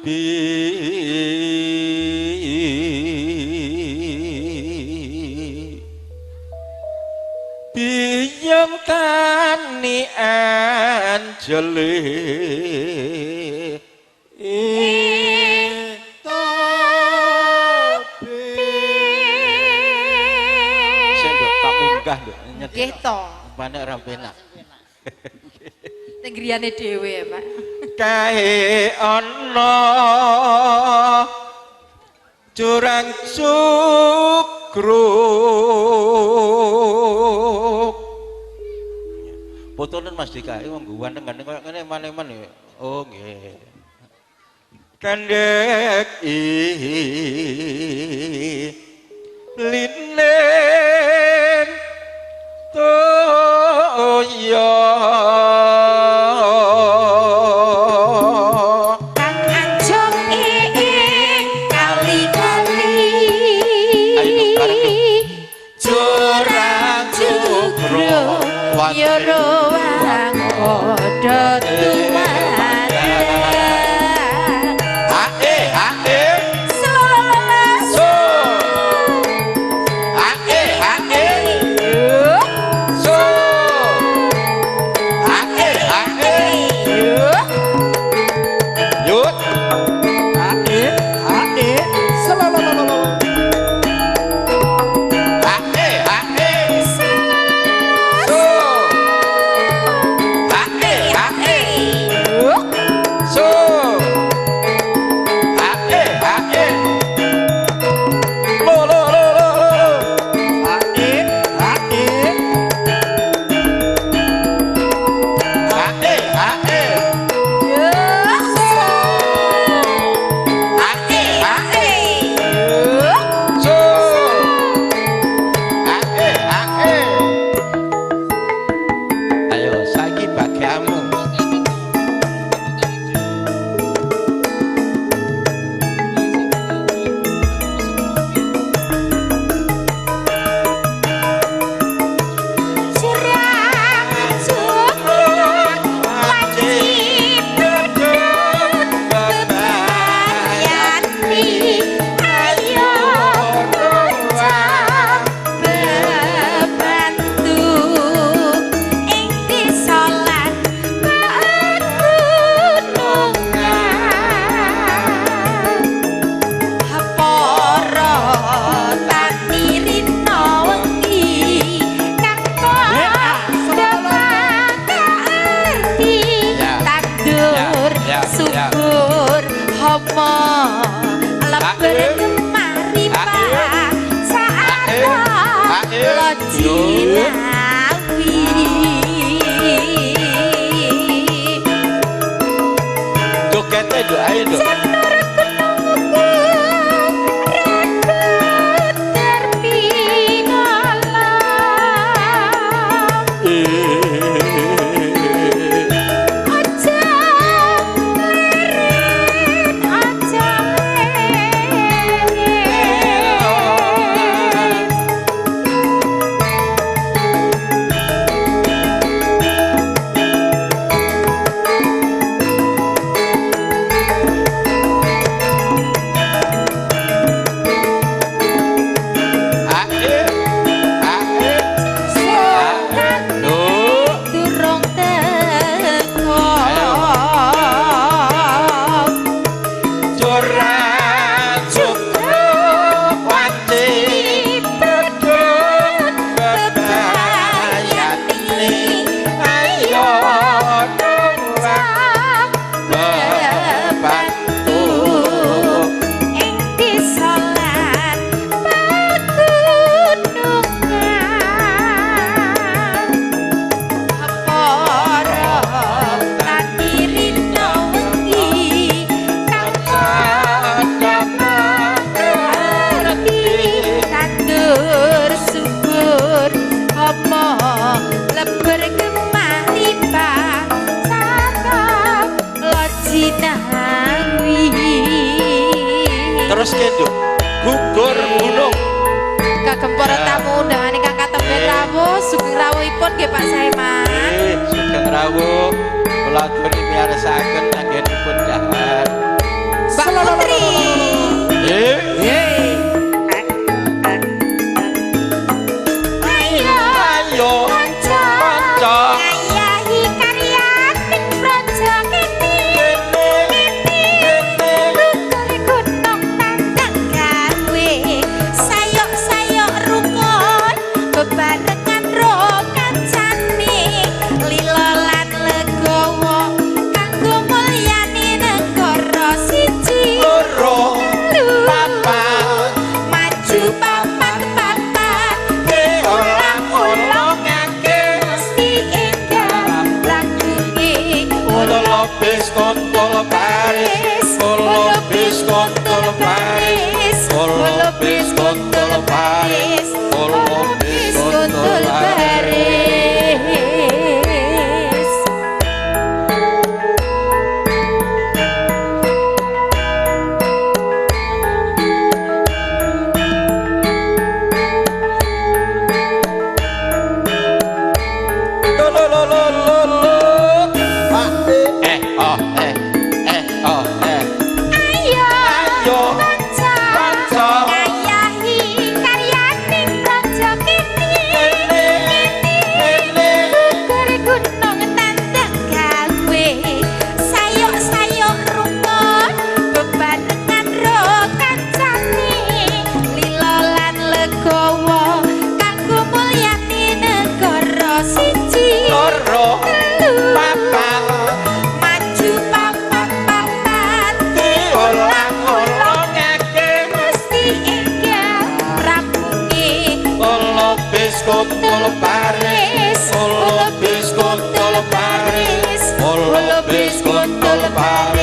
Tobi biyang tani anjele Tobi. Sik nduk tak munggah nduk. Nggih to. Umpane ora penak. Teng griyane dhewe ya, Pak. Kae ana curang cukruk. Fotonen Mas Dika, wong ganteng-ganteng koyo ngene eman-eman ya. Oh nggih. Kandhek i linen toya Kang anjong ing kali-kali. Ayo, bareng, yuk. Curang cukruk ya ruang padha tumadang. Ae ae Selalas so ae ae so ae ae yuk Ae ae selalalala. Ae ae so ae ae so ae ae lo lo lo lo lo. Ae ae. Ae ae ae ae so ae ae. Ayo saiki bagianmu. Curang cukruk wajib Pedhot bebayani. Ayo bocah bebantu ing desa lan pegunungan. Para tani rina wengi kang padha kaarti tandur Ya, ya, ya. subur hama leber gemaripa saata lojinawi. Jogete nduk, ayo nduk. Janur kenungku rada terpinalam. Aja leren, aja leren. Ae ae nduk. Durung teko. Curang cukruk wajib pedhot bebayani. Ayo Bocah bebantu ing desa lan pegunungan. Para tani rina wengi kang padha ngerti tandur subur hama leber gemaripa saka lojinawi. Terus ke nduk, gugur gunung. Kagem para tamu undangan ingkang katembe rawuh, sugeng rawuhipun nggih Pak Saiman. Sugeng rawuh. Kula aturi miyarsakaken anggenipun dahar. Mbak baris, Kolobis kuntul baris, Kolobis kuntul baris. Lo lo lo lo lo lo. Eh oh eh eh oh eh. Ayo, Ayo, kanca, kanca. ngayahi karyaning praja kene. Kene. Gugur gunung tandang gawe, sayok-sayok rukun bebarengan ro kancane, lila lan legawa kanggo mulyani negara siji Loro. telu Papat. maju papat papat Diulang-ulangake. mesti enggal rampunge. Kolobis kuntul baris, Kolobis kuntul baris, Kolobis kuntul baris.